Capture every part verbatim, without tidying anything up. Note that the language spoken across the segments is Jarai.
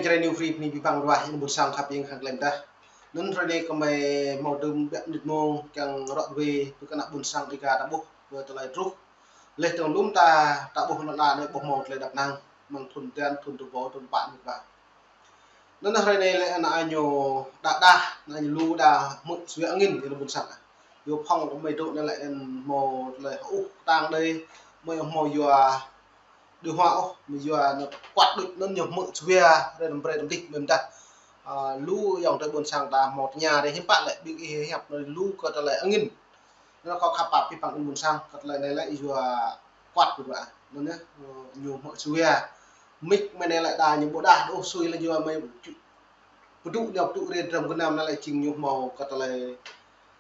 Jrai New Free bơni abih bang ruah ƀing ƀôn sang khăp ƀing hăng klem dah. Anŭn hrơi anai kơmơi hmâo tơm biă mơnit mông kiăng ră ruai brơi kơ ană ƀôn sang Dêga ta ƀuh kơ tơlơi truh. Laih dơ̆ng lŏm ta, ta ƀuh anŭn anai ƀuh hmâo tơlơi đăp năng, mơ̆ng thŭn tian, thŭn tơpă, thŭn pă mơ̆n ƀă. Anŭn hrơi anai lĕ ană ñu đa đa, ană ñu lu đa hmư̆ sua angin ñu ƀôn sang. Yua phŏng kơmơi dŏ anai lĕ hmâo tơlơi hơŭh kơtang đơi, mơi hmâo yua đu hua ôh, mơi yua anŭn kuat đôč anŭn ñu hmư̆ sua, rơm brơi rơm đih mơ̆n dah. Ă, lu ayŏng adơi ƀôn sang ta hmâo tơña đơi hiư̆m pă lĕ ƀing ih hiăp anŭn lu kơ tơlơi angin. Anŭn kâo khăp pap abih bang ƀôn sang, kơ tơlơi anai lĕ yua kuat kơ ƀă. Anŭn yơh, ñu hmư̆ sua. Mik mơi anai lĕ đa ñu ƀu đah đôč sui lĕ yua mơi pơdŭ ñu pơdŭ rê drăm gơnam anai lĕ jing ñu hmâo kơ tơlơi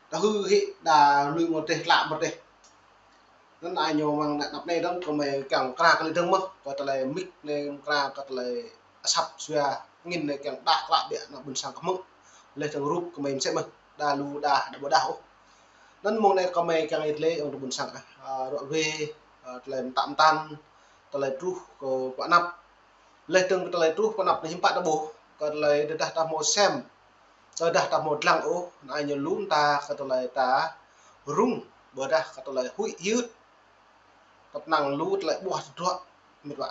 ta hư hĭ đa lui mơ̆ teh tlă mơ̆ teh. Anŭn anai ñu mơ̆ng anăp anai dơ̆ng kơmơi kiăng kra kơ lĕ dơ̆ng mơ̆, kơ tơlơi mik anai kra kơ tơlơi asăp sua angin anai kiăng đah klă biă ană ƀôn sang kơ hmư̆. Laih dơ̆ng rup kơmơi mơsĕ mơ̆n, đa lu đa, đa ƀu đah ôh. Anŭn mông anai kơmơi kiăng yơh lĕ ayŏng adơi ƀôn sang ah, ă, ră ruai, ă, tơlơi mơtă mơtăn, tơlơi truh kơ pơ anăp. Laih dơ̆ng tơlơi truh pơ anăp anai hiư̆m pă ta ƀuh, kơ tơlơi tơdah ta hmâo sem, tơdah ta hmâo dlăng ôh, anai ñu lŏm ta kơ tơlơi ta rŭng, ƀôdah kơ tơlơi huĭ hyưt. Tơpă năng lu tơlơi ƀuah tơdruă mĕt wa.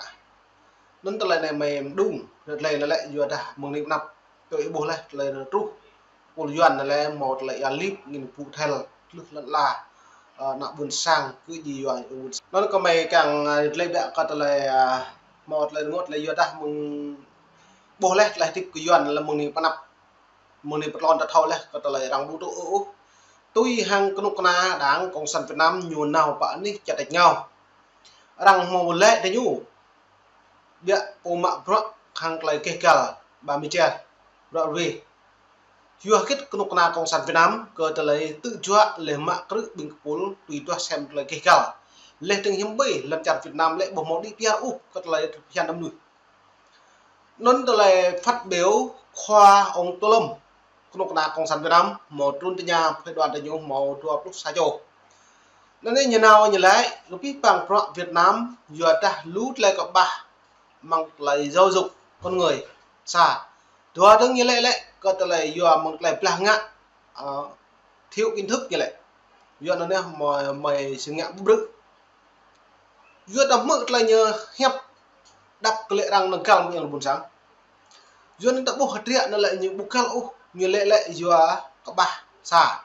Anŭn tơlơi anai mơi mơđung, tơlơi anai lĕ yua dah mơ̆ng anai pơ anăp, tui ih ƀuh laih tơlơi truh. Pul Yuan anai lĕ hmâo tơlơi ia lip ngin pŭ thel, tlưh lăn ala, ă, ană ƀôn sang kơ ji yua ƀôn sang. Anŭn kơmơi kiăng, ă, tơlơi biă kơ tơlơi, ă, hmâo tơlơi rơngot tơlơi yua dah mơ̆ng ƀuh laih tơlơi hơdip kơ Yuan lĕ mơ̆ng anai pơ anăp. Mơ̆ng anai pơ tlôn ta thâo laih kơ tơlơi arăng ƀu tŭ ôh. Tui hăng kơnuk kơna Đảng Cộng sản Việt Nam ñu nao pơ anih čar tač rơngiao. Arăng hmâo lĕ tơ ñu. Biă pô mă bruă hăng tơlơi gêh gal, ba mi čar, bruă ruai. Yua hơget kơnuk kơna Cộng sản Việt Nam kơ tơlơi tŭ juă laih mă krư̆ ƀing kơpul tui duah sem tơlơi gêh gal. Laih dơ̆ng hiư̆m ƀơi lŏn čar Việt Nam lĕ ƀu hmâo đĭ piar ôh kơ tơlơi phiăn đăm nuih. Anŭn tơlơi phát biểu khua ông Tô Lâm, kơnuk kơna Cộng sản Việt Nam, hmâo trŭn tơña phái đoàn tơ ñu hmâo dua pluh sa čô. Anŭn anai ñu nao ñu lĕ, kơ abih bang bruă Việt Nam, yua dah lu tơlơi kơƀah, mơ̆ng tơlơi giáo dục con người, sa. Dua dơ̆ng ñu lĕ lĕ, kơ tơlơi yua mơ̆ng tơlơi blah ngă, ă, thiếu kiến thức ñu lĕ. Yua anŭn anai mơi, mơi sing ngă ƀu brư̆. Yua ta hmư̆ tơlơi ñu hiăp đăp kơ lĕ arăng nao găl mơ̆ng ƀôn sang. Yua anŭn ta ƀuh hơdră anŭn lĕ ñu ƀu găl ôh, ñu lĕ lĕ yua kơƀah sa.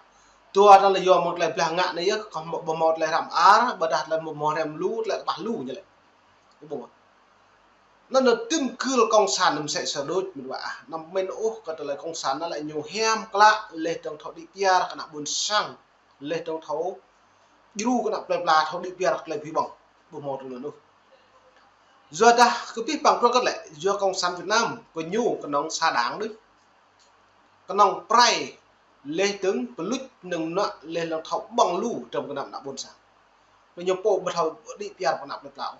Dua anŭn lĕ yua mơ̆ng tơlơi blah ngă anai yơh, kơ hmâo ƀu hmâo tơlơi hrăm ar, ƀôdah tơlơi hmâo hrăm lu, tơlơi kơƀah lu ñu lĕ. Ih ƀuh. Anŭn anai tơm gưl Cộng sản anŭn mơsĕ sơđôč mĕt wa ah. Anăm mĭn ôh kơ tơlơi Cộng sản anŭn lĕ ñu hiam klă, laih dơ̆ng thâo đĭ piar kơ ană ƀôn sang. Laih dơ̆ng thâo djru kơ ană plơi pla thâo đĭ piar kơ tơlơi ƀu ƀơ̆ng, ƀu hmâo tơlơi anŭn ôh. Yua dah kơ abih bang bruă kơ lĕ, yua Cộng sản Việt Nam, kơ ñu kơnơ̆ng sa đảng đôč. Kơnơ̆ng prai, laih dơ̆ng pơluč nơ̆ng mơnuă laih dơ̆ng thâo ƀơ̆ng lu drăm gơnam ană ƀôn sang. Kơ ñu pô ƀu thâo đĭ piar kơ ană plơi pla.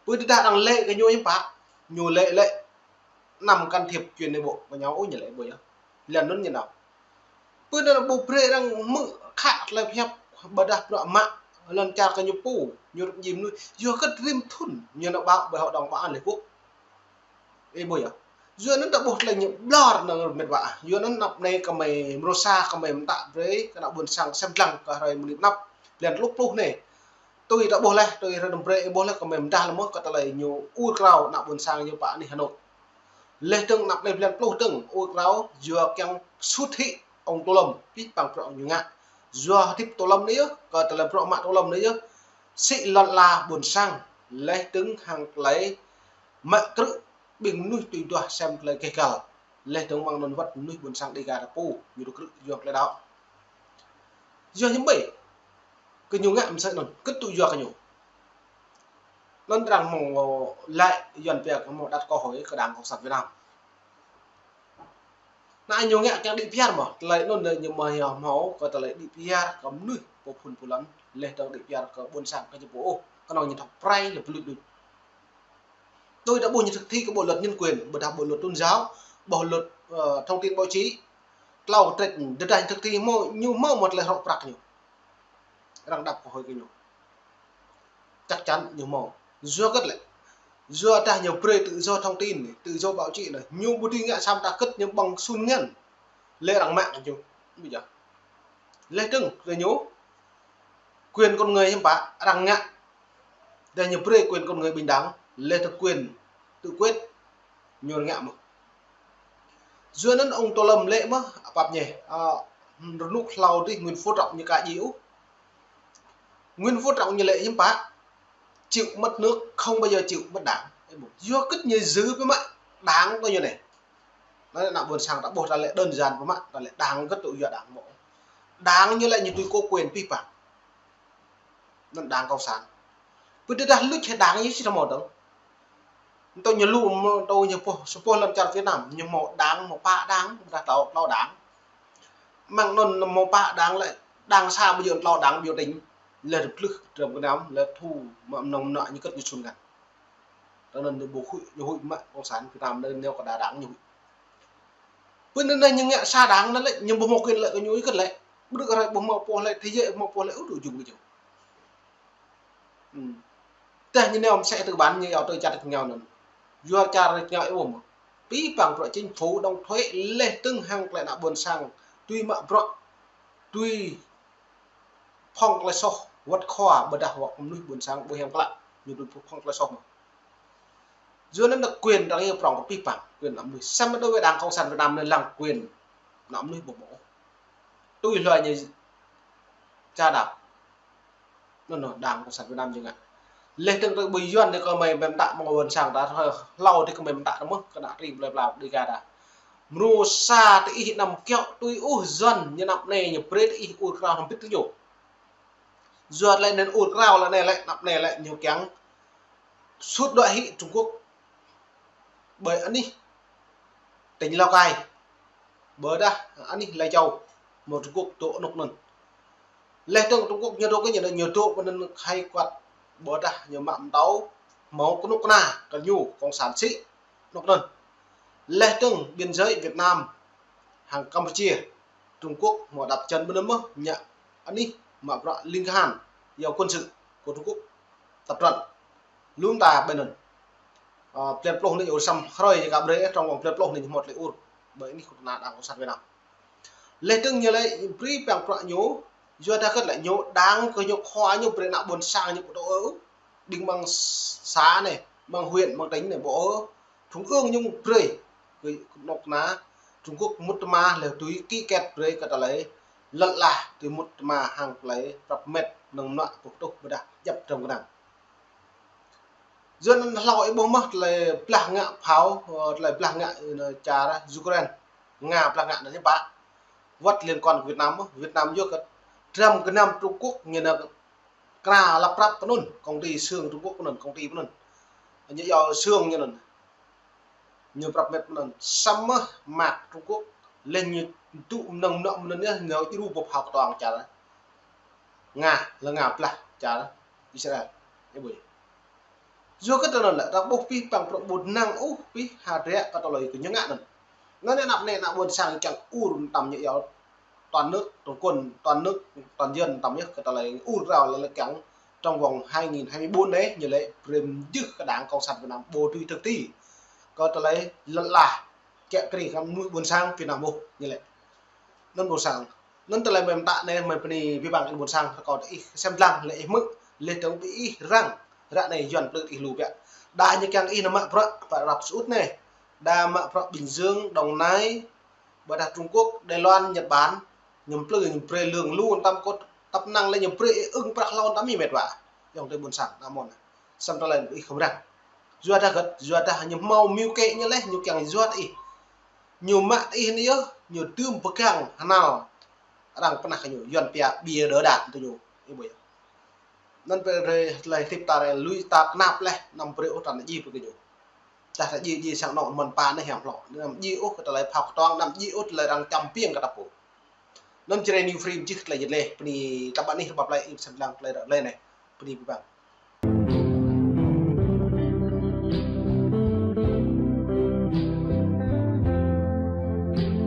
Pơ tơdah arăng lĕ kơ ñu hiư̆m pă, ñu lĕ lĕ anăm can thiệp chuyện nội bộ kơ ñu ôh ñu lĕ ƀu yơh. Lĕ anŭn ñu nao. Pơ anŭn ƀu brơi arăng hmư̆ khă tơlơi hiăp ƀôdah bruă mă lŏn čar kơ ñu pô, ñu rơ̆k jim anŭn. Yua kơ rĭm thŭn ñu nao ƀă ƀơi hội đồng bảo an Liên Hợp Quốc. Ih ƀuh yơh. Yua anŭn ta ƀuh tơlơi ñu ƀlŏr anŭn mĕt wa ah. Yua anŭn anăp anai kơmơi mrô sa kơmơi mơtă brơi kơ ană ƀôn sang sem dlăng kơ hrơi mơnit anăp. Blan tơlŭk pluh anai. Tui ta ƀuh laih, tui hrơi anŭn brơi ih ƀuh laih kơmơi mơdah lĕ mơ̆ kơ tơlơi ñu ur krao ană ƀôn sang ñu pơ anih Hà Nội. Laih dơ̆ng anăp anai blan pluh dơ̆ng ur krao yua kiăng sut hĭ ông Tô Lâm, abih bang bruă ñu ngă. Yua hơdip Tô Lâm anai yơh, kơ tơlơi bruă mă Tô Lâm anai yơh. Sĭ lŏn ala ƀôn sang, laih dơ̆ng hăng tơlơi mă krư̆ ƀing mơnuih tui duah sem tơlơi gêh gal. Laih dơ̆ng mơ̆ng anŭn wơ̆t mơnuih ƀôn sang Dêga ta pô, ñu tŭ krư̆ yua tơlơi đaŏ. Yua hiư̆m ƀơi, kơ ñu ngă mơsĕ anŭn, kơ tŭ yua kơ ñu. Anŭn arăng hmâo lĕ Yuan pia kơ hmâo đặt câu hỏi kơ Đảng Cộng sản Việt Nam. Anai ñu ngă kiăng đĭ piar mơ̆, tơlơi anŭn ñu mơ̆ hmâo kơ tơlơi đĭ piar kơ mơnuih pô phŭn pô lăn, laih dơ̆ng đĭ piar kơ ƀôn sang kơ ñu pô ôh, kơnơ̆ng ñu thâo prai lĕ pơluč đôč. Tui ta ƀuh ñu thực thi kơ bộ luật nhân quyền, ƀôdah bộ luật tôn giáo, bộ luật, ơ, thông tin báo chí. Tlâo kơ trĕč, tơdah ñu thực thi hmâo, ñu hmâo mơ̆ tơlơi hrŏk prăk ñu. Arăng đặt câu hỏi kơ ñu. Chắc chắn ñu hmâo. Yua hơget lĕ. Yua dah ñu brơi tự do thông tin, tự do báo chí anai, ñu ƀu dưi ngă sa mta kơ̆t ñu ƀơ̆ng sun ngăn. Lĕ arăng mă kơ ñu. Ƀu djơ̆. Lĕ dơ̆ng, lĕ ñu quyền con người hiam pă, arăng ngă. Dah ñu brơi quyền con người bình đẳng, lĕ dah quyền tự quyết, ñu ngă mơ̆n. Yua anŭn ông Tô Lâm lĕ mơ̆n, pap ñu, a, rơnŭk hlâo dih Nguyễn Phú Trọng ñu ka djai ôh. Nguyễn Phú Trọng ñu lĕ hiam pă, chịu mất nước, không bao giờ chịu mất đảng. Yua kơ ñu giữ pơ mă đảng kơ ñu anai. Anai ană ƀôn sang ta ƀuh ta lĕ đơn giản pơ mă, ta lĕ đảng kơ tŭ yua đảng mơ̆. Đảng ñu lĕ ñu tui kơ quyền pih păng. Anŭn đảng cộng sản. Pơ tơdah luč hĭ đảng ñu či hmâo dơ̆ng. Tơl ñu lu, tơl ñu pô, sa pô lăm čar Việt Nam, ñu hmâo đảng, hmâo pă đảng, dah tlâo, tlâo đảng. Mơ̆ng anŭn hmâo pă đảng lĕ, đảng xã ƀu djơ̆, tlâo đảng ƀu djơ̆ tỉnh, lĕ rơplưh, trơm kơ năm, lĕ thu, mă mơnơ̆ng mơnă ñu kơ̆t ñu sun ngăn. Tơl anŭn ñu ƀu huĭ, ñu huĭ mă cộng sản Việt Nam anai ñu kơ đa đảng ñu huĭ. Pơ anai ñu ngă sa đảng anai lĕ, ñu ƀu hmâo quyền lợi kơ ñu ih kơ̆t lĕ. Ƀrư̆ rai ƀu hmâo pô lĕ, thế giới ƀu hmâo pô lĕ, ơ, tŭ jum kơ ñu. Dah ñu nao mơsĕ tư bản ñu yua tui čar rơngiao anŭn. Yua čar rơngiao ih ƀuh mơ̆n. Pih păng bruă chính phủ đóng thuế lĕ dơ̆ng hăng tơlơi ană ƀôn sang. Tui mă bruă. Tui phŏng tơlơi soh wơ̆t khua ƀôdah wơ̆t mơnuih ƀôn sang ƀu hiam klă. Ñu tui phŏng tơlơi soh mơ̆n. Yua anŭn dah quyền ta ñu prŏng kơ pih păng, quyền ană mơnuih. Samơ̆ đối với đảng cộng sản Việt Nam anai lăng quyền ană mơnuih ƀu hmâo. Tui hloi ñu ča đăp. Anŭn, anŭn, đảng cộng sản Việt Nam ñu ngă. Lĕ dơ̆ng tơ ƀu Yuan dih kơ mơi ƀem tă mơ̆ng ƀôn sang ta, hlâo dih kơ mơi ƀem tă mơ̆n, kơ ană tri plơi pla Dega ta. Mrô sa tơ ih anăm kiaŏ tui ôh Yuan, ñu anăp anai ñu brơi tơ ih ur krao hơbĭt tơ ñu. Yua lĕ anŭn ur krao lĕ anai lĕ, anăp anai lĕ ñu kiăng sut đuaĭ hĭ Trung Quốc. Ƀơi anih tỉnh Lào Cai. Ƀôdah anih Lai Châu. Mơ̆ Trung Quốc dŏ anŭk anŭn. Lĕ dơ̆ng Trung Quốc ñu dŏ kơ ñu, ñu dŏ pơ anŭn khai quật. Ƀôdah ñu mă mơtâo. Hmâo kơnuk kơna kơ ñu cộng sản sĭ. Anŭk anŭn. Lĕ dơ̆ng biên giới Việt Nam hăng Campuchia. Trung Quốc hmâo đăp čan ƀơi anŭn mơ̆n, ñu anih mă bruă ling kahan, yua quân sự của Trung Quốc tập trận. Lŏm ta ƀơi anŭn. Ơ, blan pluh anai yua samơ̆ hrơi ñu ka brơi, trong vòng blan pluh anai ñu hmâo tơlơi ur. Ƀơi anih kơ ană đảng cộng sản Việt Nam. Lĕ dơ̆ng ñu lĕ brơi păng bruă ñu, yua dah kơ̆t lĕ ñu đảng kơ ñu khua ñu brơi ană ƀôn sang ñu kơ tơ ơ. Ƀing mơ̆ng xã anai, mơ̆ng huyện, mơ̆ng tỉnh anai, ƀu ơ. Trung ương ñu brơi kơ anŏ ană Trung Quốc mŭt tơma lĕ tui ký kết brơi kơ tơlơi lŏn lah tui mŭt tơma hăng tơlơi prăp met nơ̆ng mơnă pơtuh ƀôdah djăp trơm kơnang. Yua anŭn hlâo ih ƀuh mơ̆n tơlơi blah ngă phao, ơ, tơlơi blah ngă, ơ, čar Ukraine. Nga blah ngă anŭn hiam pă. Wơ̆t liên quan Việt Nam mơ̆n, Việt Nam yua kơ trơm kơnam Trung Quốc ñu anŭn kra lăp prăp pơ anŭn, công ty xương Trung Quốc pơ anŭn, công ty pơ anŭn. Ñu yua xương ñu anŭn. Ñu prăp met pơ anŭn. Samơ̆ mă Trung Quốc, lĕ ñu tŭ mơnơ̆ng mơnă mơnơ̆ng anai, ñu djru ƀơi phao kơtuang čar Nga, lĕ Nga blah čar Israel. Ih ƀuh. Yua kơ tơlơi anŭn lĕ, ta ƀuh pih păng prŏ ƀu năng ôh pih hơdră kơ tơlơi kơ ñu ngă anŭn. Anŭn anăp anai ană ƀôn sang kiăng ur tăm ñu yua toàn nước, toàn quân, toàn nước, toàn dân tăm yơh kơ tơlơi ur krao lĕ lĕ kiăng trong vòng hai nghìn hai mươi bốn anai, ñu lĕ brơi mjưh kơ đảng cộng sản Việt Nam ƀu dưi thực thi. Kơ tơlơi lŏn lah, kiăng krih kơ mơnuih ƀôn sang Việt Nam ƀuh, ñu lĕ. Anŭn ƀôn sang. Anŭn tơlơi mơi mơtă anai, mơi bơni abih bang ƀôn sang, rơkâo ih sem lăng, lĕ ih hmư̆, lĕ dơ̆ng ƀing ih răng, ră anai Yuan plư ih lu biă. Đa ñu kiăng ih nao mă bruă, pơ Arab Saudi anai. Đa mă bruă Bình Dương, Đồng Nai, ƀôdah Trung Quốc, Đài Loan, Nhật Bản, ñu plư, ñu brơi lương lu tăm kơ tơpă năng lĕ ñu brơi ih ưng prăk hlâo tăm ih met wa. Yŏng tơ ƀôn sang, ană mơnuih. Samơ̆ tơlơi ih khŏm răng. Yua dah kơ̆t, yua dah ñu hmâo mưu kế ñu lĕ, ñu kiăng yua ih. Ñu mă ih anai yơh, ñu dưm pơgang hơnăl. Arăng pơnah kơ ñu, Yuan pia bia đỡ đạn tơ ñu. Ih ƀuh yơh. Anŭn brơi tơlơi hơdip ta rai lui ta kơnăp lĕ, anăm brơi ôh ta anai djai pơ kơ ñu. Dah ta djai, djai sang anŏ mơ̆n pă anai hiam hlŏ. Anăm djai ôh kơ tơlơi phao kơtuang, anăm djai ôh tơlơi arăng čăm piêng kơ ta pô. Anŭn Jrai New Frame čih tơlơi jĕ lĕ, bơni tơpă anih rơbap lĕ, ih sem lăng tơlơi ră lĕ anai. Bơni abih bang.